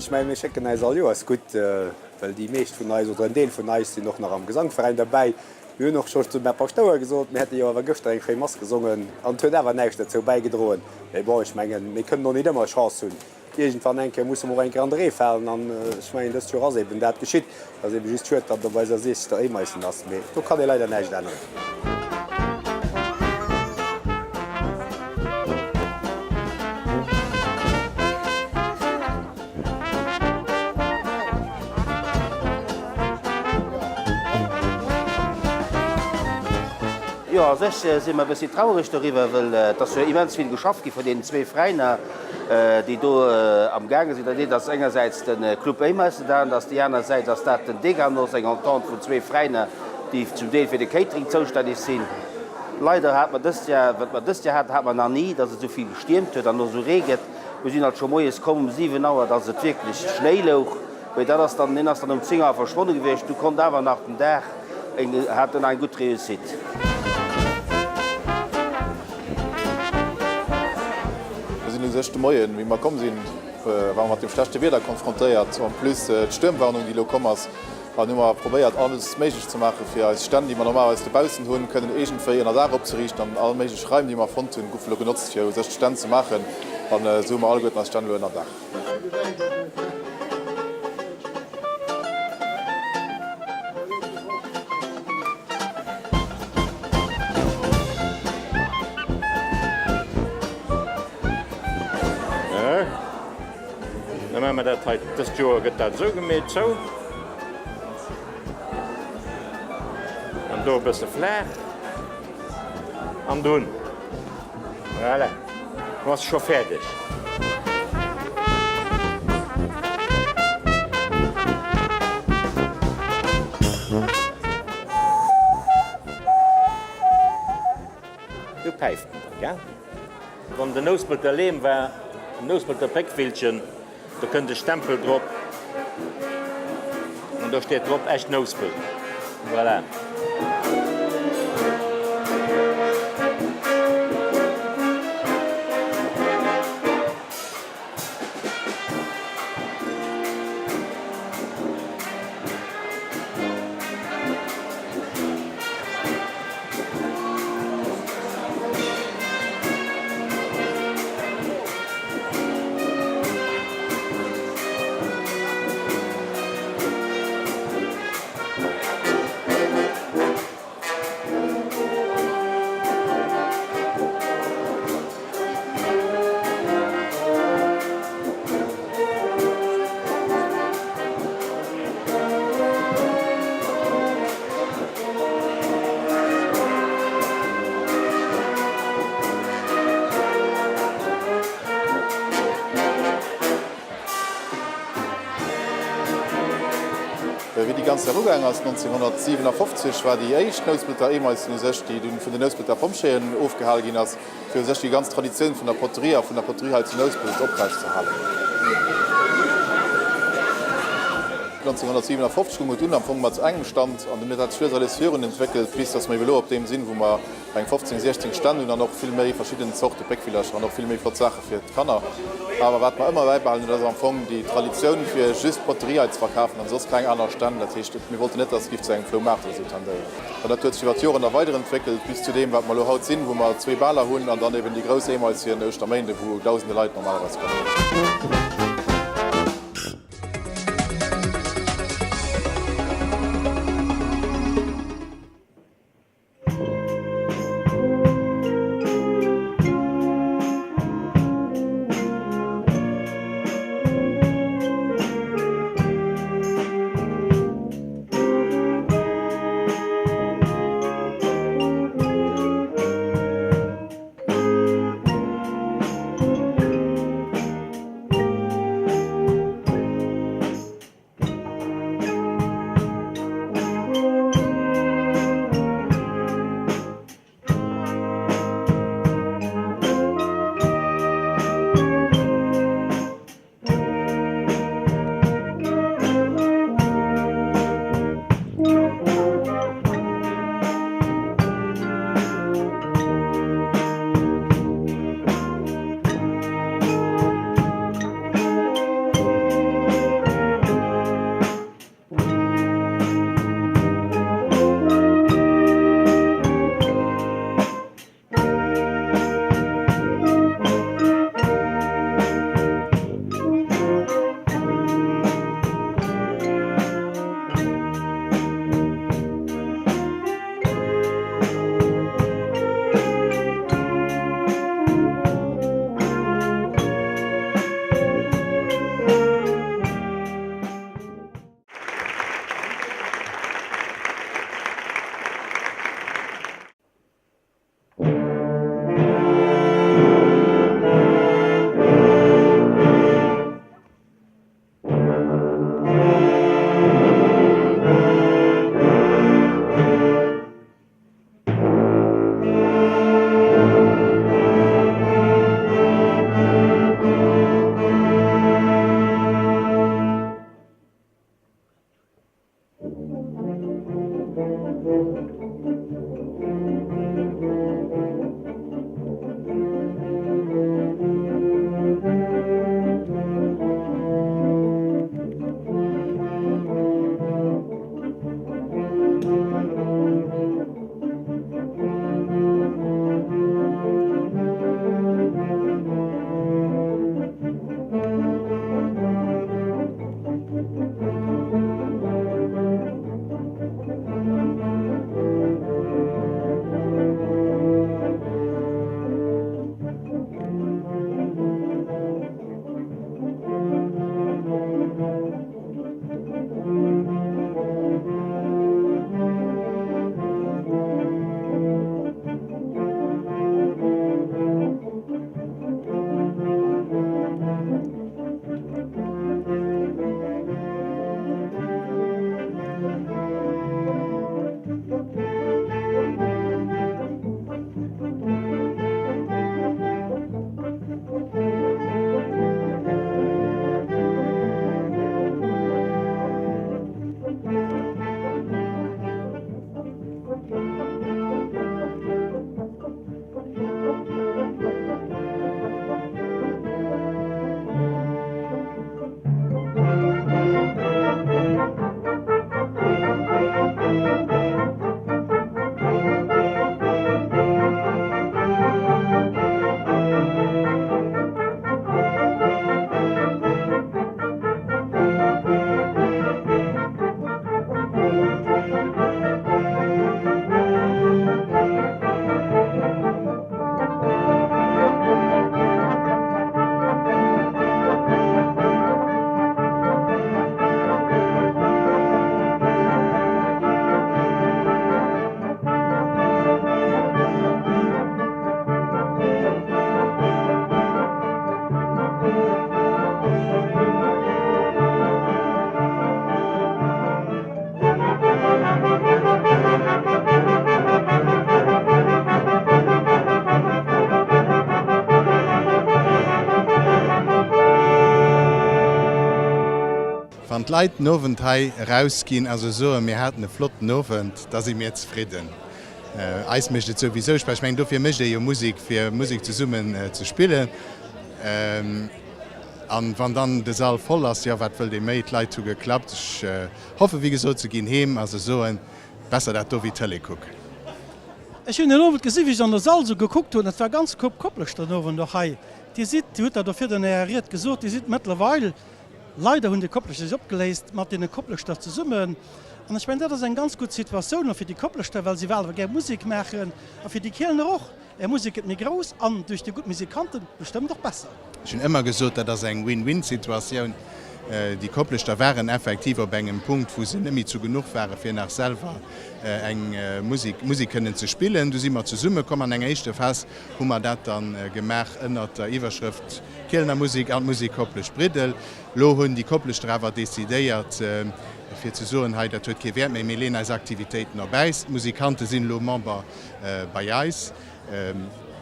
Ech mengen, mir schécken eis all Joers gutt, well déi meescht vun eis oder en Deel vun eis sinn och nach am Gesangveräin derbäi. Mir hunn och scho zum Här Paschtouer gesot, mir hätte jo awer gëschter eng schéi Mass gesongen an et huet awer näischt derzou bäigedroen. Mee bon, ech mengen, mir kënnen och nit ëmmer Chance hunn. Iergendwann eng Kéier musse mer och eng Kéier an de Ree falen an ech mengen, dëst Joer ass eben dat geschitt. Et ass eben just schued, datt et op eiser Sieschter Éimaissen ass, mee do kann ee leider näischt änneren. Jo, a sech si mer e bëssi traureg doriwwer, well et ass jo immens vill geschafft gi vun deenen zwee Veräiner, déi do am gaange sinn. Dat eent ass engersäits de Club Éimassen, dat anert ass déi aner Säit ass dat den Deganos, eng Entente vun zwee Veräiner, déi zum Deel fir de Catering zoustänneg sinn. Leider hate mer dëst Jar, wat mer dëst Jar haten, hate mer nach ni, datt et esou vill gestiermt huet an och esou Ree gëtt. Mir sinn alt scho moies komm um 7 Auer, dass et wierklech Schnéi louch. Mee dat ass dann, deen ass dann um 10 Auer verschwonne gewiescht. Du konnt awer nach den Dag, hat en eng gutt Réussite. Mir sinn u sech de Moien, wéi mer komm sinn, ware mer mat dem schlechte Wieder konfrontéiert, en plus d'Stuermwarnung, déi elo komm ass. An hu mer probéiert alles méiglech ze maachen, fir eis Stänn, déi mer normalerweis dobaussen hunn, kënnen iergendwéi ënner Daach opzeriichten. An all méiglech Raim, déi mer fonnt hunn, goufe lo genotzt, fir u sech d'Stänn ze maachen. An esou hu mer alleguerten eis Stänn elo ënner Daach. Da maache mer dat hei, dëst Joer gëtt dat esou gemeet, sou. An do e bësse flaach. An dunn, voilà, du ass scho fäerdeg. Du päift en da, gell? Wann den Nouspelter Leem war, en Nouspelter Péckvillchen, do kënnt e Stempel drop an do steet drop Echt Nouspelt. Voilà. Wéi déi ganz Saach ugaang ass, 1957, war déi éischt Nouspelter Eemaisen u sech, déi dunn vun den Nouspelter Pompjeeën ofgehale ginn ass, fir u sech déi ganz Traditioun vun der Poterie a vun der Poterie hei zu Nouspelt oprecht ze halen. 1957 goung et un am Fong mat engem Stand an dunn huet dat sech lues a lues virun entwéckelt, bis datt mer ebe lo op deem sinn, wou mer eng 15, 16 Stänn hunn an och vill méi verschidden Zorte Péckvillercher an och vill méi flott Saache fir d'Kanner. Awer wat mer ëmmer bäibehalen hunn, dat ass am Fong déi Traditioun fir just Poterie hei ze verkafen an soss keng aner Stänn. Dat heescht, mir wollten net, datt et géif zu engem Floumaart oder esou tendéieren. An dat huet sech iwwer d'Joren da weiderentwéckelt bis zu deem, wat mer elo haut sinn, wou mer zwee Baler hunn an dann eben déi grouss Eemaisien Ouschterméinde, wou dausende Leit normalerweis kommen. Wann d'Leit den Owend hei erausginn a se soen, mir haten e flotten Owend, da si mir zefridden. Eis mécht et souwisou Spaass. Ech mengen, dofir mécht ee jo Musek, fir Musek zesummen ze spillen. An wann dann de Sall voll ass, jo, wat wëllt ee méi? D'Leit hu geklappt. Ech hoffen, wéi gesot, se ginn heem a se soen, besser dat do wéi Tëlee kucken. Ech hunn den Owend gesinn, wéi ech an de Sall esou gekuckt hunn, et war ganz Koup Kopleschter den Owend och hei. Dir sidd, Dir hutt dat och virdu an Ärer Ried gesot, Dir sidd mëttlerweil, leider hunn déi Kopleschter sech opgeléist, mat deene Kopleschter zesummen. An ech mengen, dat ass eng ganz gutt Situatioun och fir déi Kopleschter, well si selwer gär Musek maachen a fir déi Kielener och. Är Musek gëtt méi grouss an duerch déi gutt Musikanten bestëmmt och besser. Ech hunn ëmmer gesot, dat ass eng Win-win-Situatioun. Déi Kopleschter waren effektiv op engem Punkt, wou se net méi zu genuch ware fir nach selwer eng Musek Musek kënnen ze spillen. Du si mer zesummekomm. An enger éischter Phas hu mer dat da gemaach ënnert der Iwwerschrëft Kielener Musek an d'Musek Koplescht Briddel. Lo hunn déi Kopleschter awer decidéiert, fir ze soen, hei dat huet kee Wäert méi, mir leeën eis Aktivitéiten op Äis. D'Musikante sinn elo Member Bei eis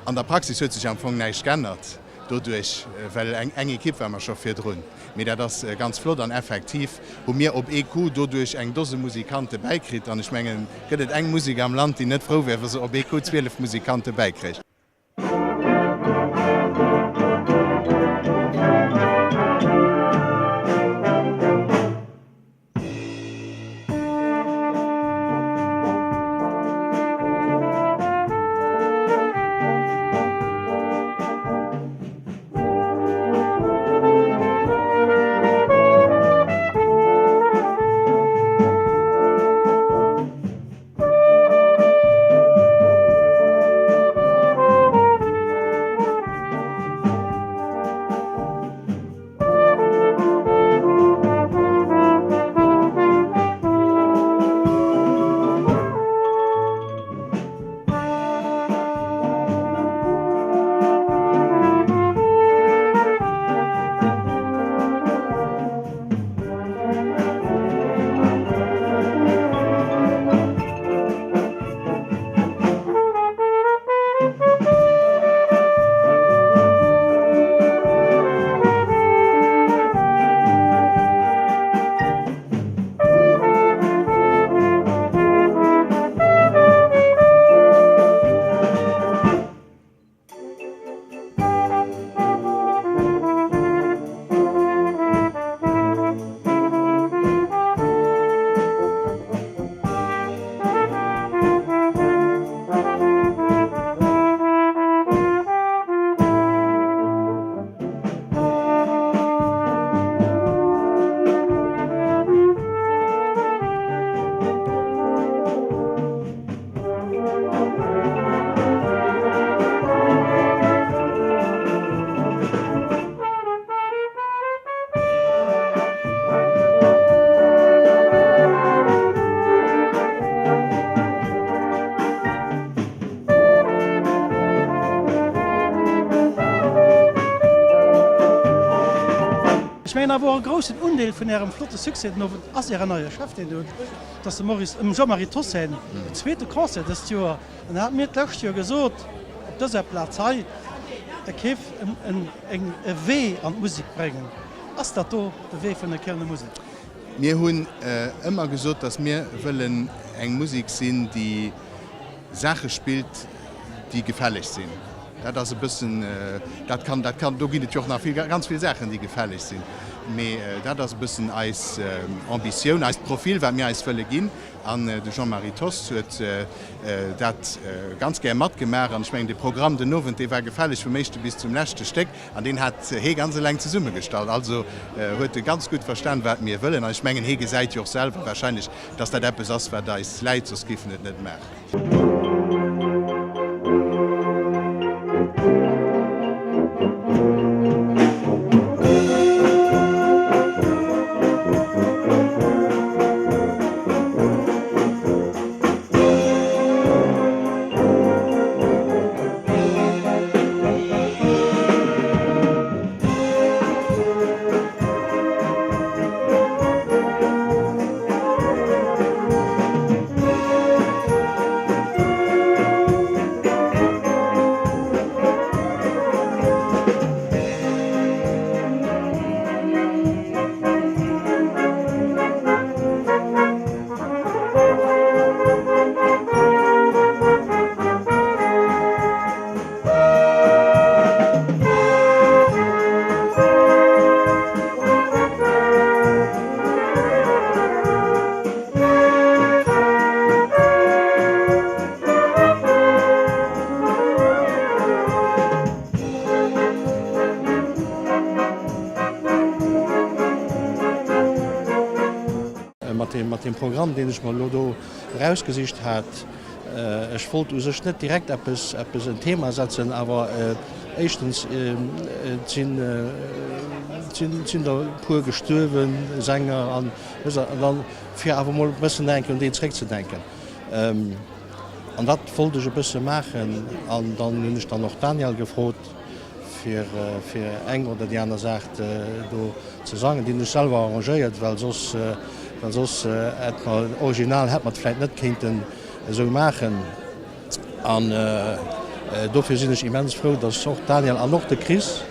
an der Praxis huet sech am Fong näischt g'ännert doduerch, well eng Ekipp war mer scho virdrun. Mee dat ass ganz flott an effektiv hu mir op ee Coup doduerch eng Dose Musikante bäikritt. An ech mengen, gëtt et eng Musek am Land, déi net frou wär, wa se op ee Coup 12 Musikante bäikréich. Ech mengen awer och e groussen Undeel vun Ärem flotte Succès den Owend ass Ären neie Chef, deen Der hutt, dat ass de Maurice, Jean-Marie Tossen, zweete Concert dëst Joer. An en hat mir d'lescht Joer gesot, op dëser Plaz hei, e kéif e Wee an d'Musek bréngen. Ass dat do de Wee vun der Kielener Musek? Mir hunn ëmmer gesot, datt mir wëllen eng Musek sinn, déi Saache spillt, déi gefälleg sinn. Dat ass e bëssen, dat kann, dat kann, do ginn et jo och nach vill, ganz vill Saachen, déi gefälleg sinn. Mee dat ass e bëssen eis Ambitioun, eist Profil, wat mir eis wëlle ginn. An de Jean-Marie Thoss huet dat ganz gär matgemaach. An ech mengen, de Programm den Owend, dee war gefälleg vum éischte bis zum leschte Stéck. An deen hat hee ganz eleng zesummegestallt. Also huet e ganz gutt verstan, wat mir wëllen. An ech mengen, hee gesäit jo och selwer wahrscheinlech, dass dat eppes ass, wat eis läit, soss géif en et net maachen. deem, mat deem Programm, deen ech mer elo do erausgesicht hat. Ech wollt u sech net direkt eppes, eppes en Thema setzen, awer éischtens, et sinn, et sinn, et sinn der e puer gestuerwen, Sänger an esou, an dann, fir awer emol e bëssen nach eng Kéier un déi zréckzedenken. An dat wollt ech e bësse maachen. An dann hunn ech dann och d'Danièle gefrot, fir, fir eng oder déi aner Saach do ze sangen. Déi hunn ech selwer arrangéiert, well soss, well soss hätt mer, original hätt mer et vläit net kéinten esou maachen. An dofir sinn ech immens frou, dass och d'Danièle an och de Chris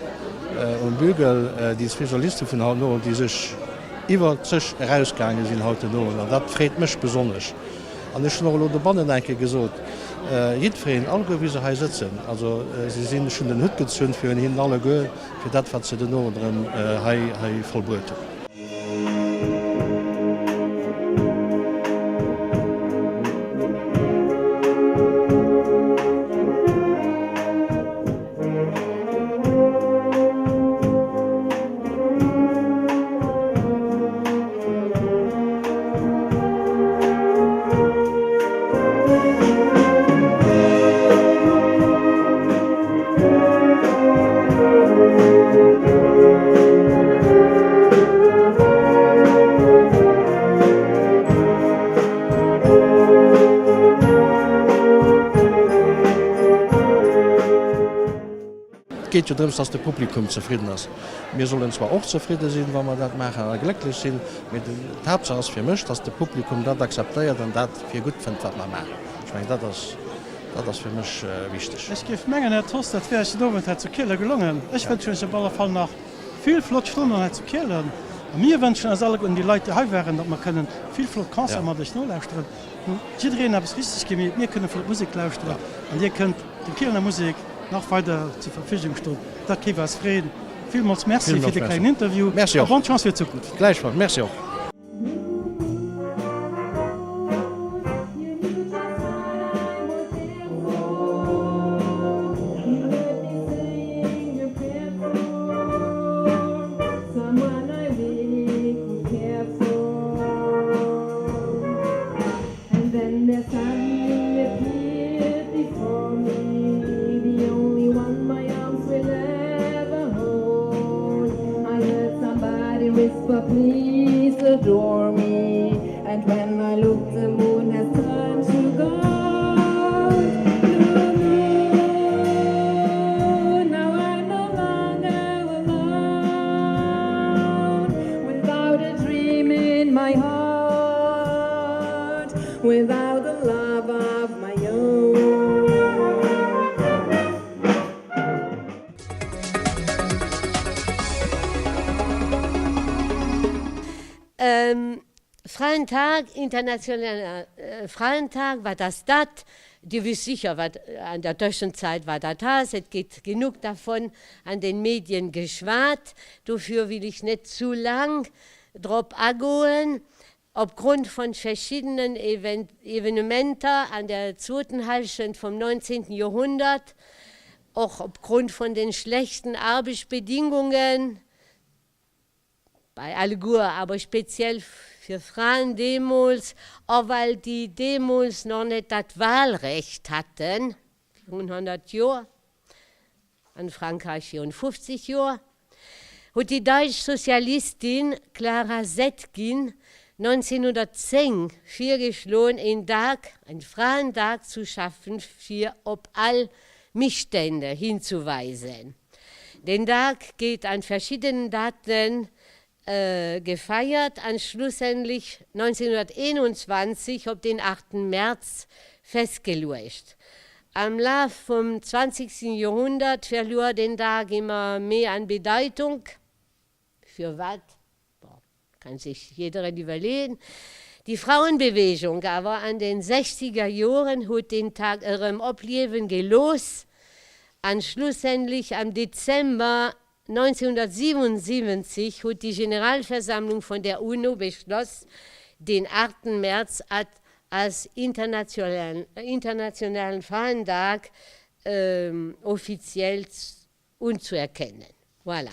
um Bügel, déi zwee Soliste vun haut Owend, déi sech iwwer sech erausgaange sinn haut den Owend, an dat freet mech besonnesch. An ech hunn och elo dobannen eng Kéier gesot, jiddwereen, alleguer wéi se hei sëtzen, also si sinn, ech hunn den Hutt gezunn virun hinnen alleguer fir dat wat se den Owend erëm hei, hei vollbruet hunn. Et geet jo drëms, dass de Publikum zefridden ass. Mir sollen zwar och zefridde sinn, wa mer dat maachen, a glécklech sinn, mee d'Haaptsaach ass fir mech, dass de Publikum dat akzeptéiert an dat fir gutt fënnt, wat mer maachen. Ech mengen, dat ass, dat ass fir mech wichteg. Ech géif mengen, Här Thoss, dat wär Iech den Owend hei zu Kielen gelongen. Ech wënschen Iech op alle Fall nach vill flott Stonnen hei zu Kielen. A mir wënschen eis alleguerten, déi Leit, déi hei waren, datt mer kënnen vill flott Concerten mat Iech nolauschteren. Huet jiddereen eppes richteg gemeet. Mir kënne flott Musek lauschteren an Dir kënnt der Kielener Musek nach weider zur Verfügung stoen. Dat géif eis freeën. Villmools Merci fir de klengen Interview a bonne Chance fir d'Zukunft. Gläichfalls. Merci och. Frauentag, internationaler Frauentag, wat ass dat? Dir wüsst sicher wat an der Tëschenzäit wat dat ass, et gétt genuch dervon an den Medien geschwat, dofir will ich net zu lang drop agoen. Opgrond von verschiddenen Evenementer an der zwoten Hallschent vum 19. Joerhonnert, och opgrond von den schlechten Aarbechtsbedingungen bei alleguer, awer speziell fir Fraen deemools, a well déi deemools nach net dat Wahlrecht hatten, virun 100 Joer, an Frankreich virun 50 Joer, huet déi daitsch Sozialistin Clara Zetkin 1910 virgeschloen, een Dag, en Fraendag zu schaffen, fir op all Misstände hinzuweisen. Den Dag gétt an verschiddenen Daten gefeiert an schlussendlich 1921 op den 8 März festgeluecht. Am Laf vum 20. Joerhonnert verluer den Dag ëmmer méi an Bedeitung. Firwat? Bon, kann sech jiddereen iwwerleeën. Déi Frauenbewegung awer an den sechziger Joren huet den Tag erëm opliewen gelooss an schlussendlich am Dezember 1977 huet déi Generalversammlung vun der UNO beschloss, den 8 März als internationalen Frauendag offiziell unzuerkennen. Voilà.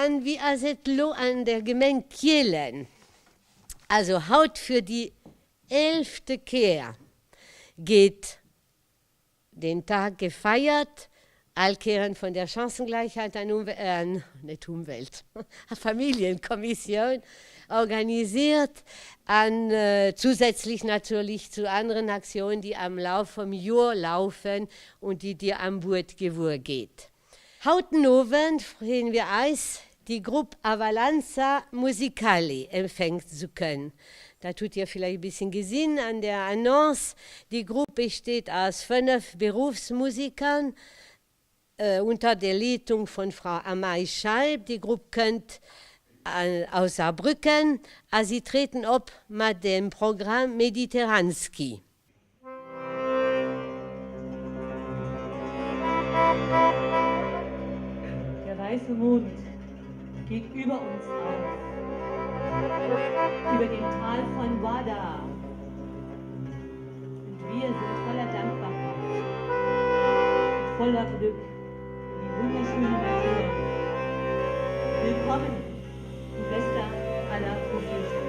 An wéi ass et elo an der Gemeng Kielen? Also haut fir déi eelfte Kéier geet den Tag gefeiert, all Kéieren vun der Chancengleichheit an Umwelt, net Umwelt, Familienkommissioun organisiert an zusätzlich natürlich zu anderen Aktionen, déi am Lauf vum Joer laufen und déi Dir am Buet gewuer gitt. Haut den Owend freeën wir eis, déi Grupp Avalanza Musicali empfänken zu können. Dat hutt Dir villäicht e bisschen gesinn an der Annonce. Déi Grupp besteet aus 5 Berufsmusikern unter der Leetung von Frau Amai Scheib. Déi Grupp kënnt aus Saarbrücken a si treten op mat dem Programm Mediterranski. Der weiße Mond geht über uns auf, über dem Tal von Wada. Und wir sind voller Dankbarkeit und voller Glück in die wunderschöne Natur. Willkommen, du bester aller Propheten.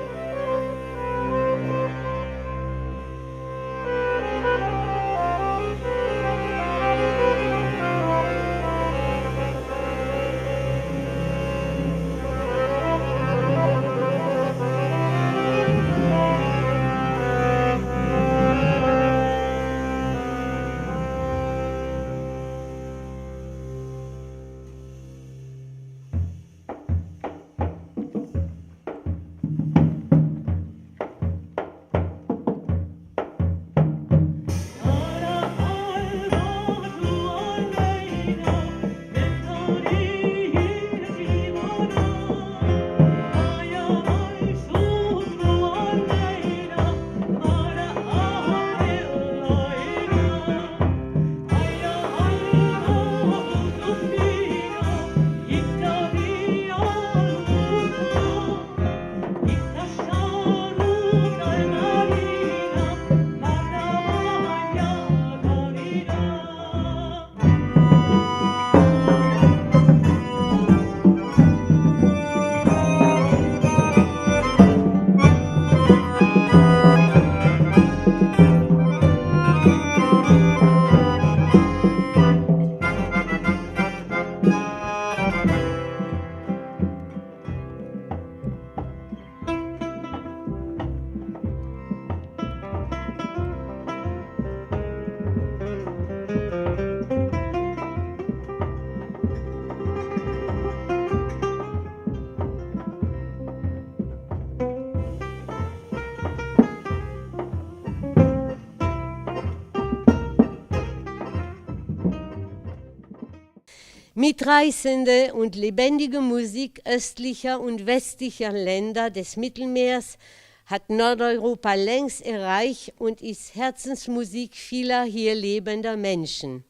Mitreißende und lebendige Musik östlicher und westlicher Länder des Mittelmeers hat Nordeuropa längst erreicht und ist Herzensmusik vieler hier lebender Menschen.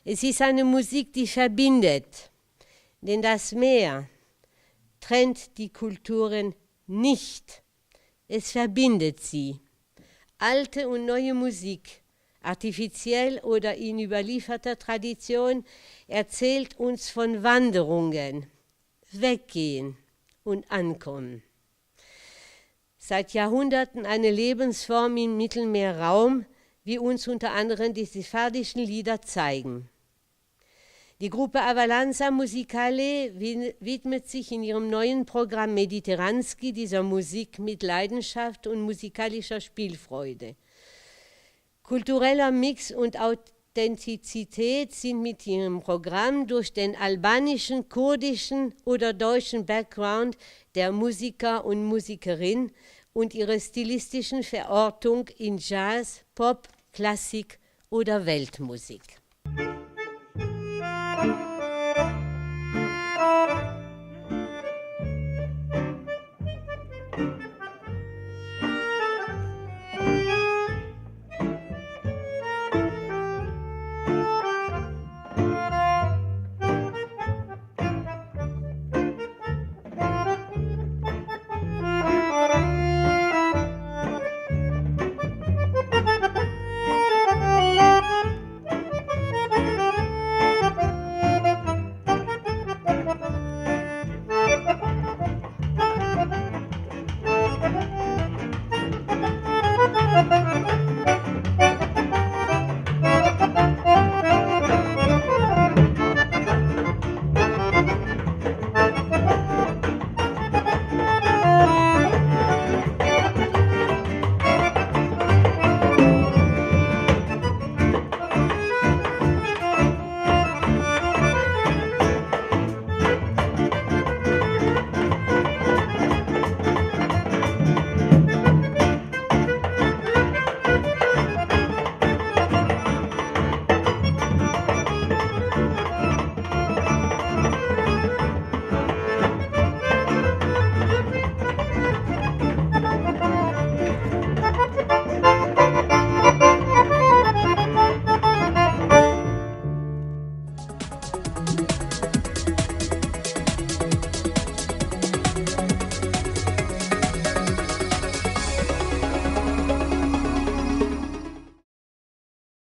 Es ist eine Musik, die verbindet, denn das Meer trennt die Kulturen nicht. Es verbindet sie. Alte und neue Musik, artifiziell oder in überlieferter Tradition, erzählt uns von Wanderungen, Weggehen und Ankommen. Seit Jahrhunderten eine Lebensform im Mittelmeerraum, wie uns unter anderem die sephardischen Lieder zeigen. Die Gruppe Avalanza Musicale widmet sich in ihrem neuen Programm Mediterranski dieser Musik mit Leidenschaft und musikalischer Spielfreude. Kultureller Mix und Authentizität sind mit ihrem Programm durch den albanischen, kurdischen oder deutschen Background der Musiker und Musikerin und ihre stilistischen Verortung in Jazz, Pop, Klassik oder Weltmusik. Musik.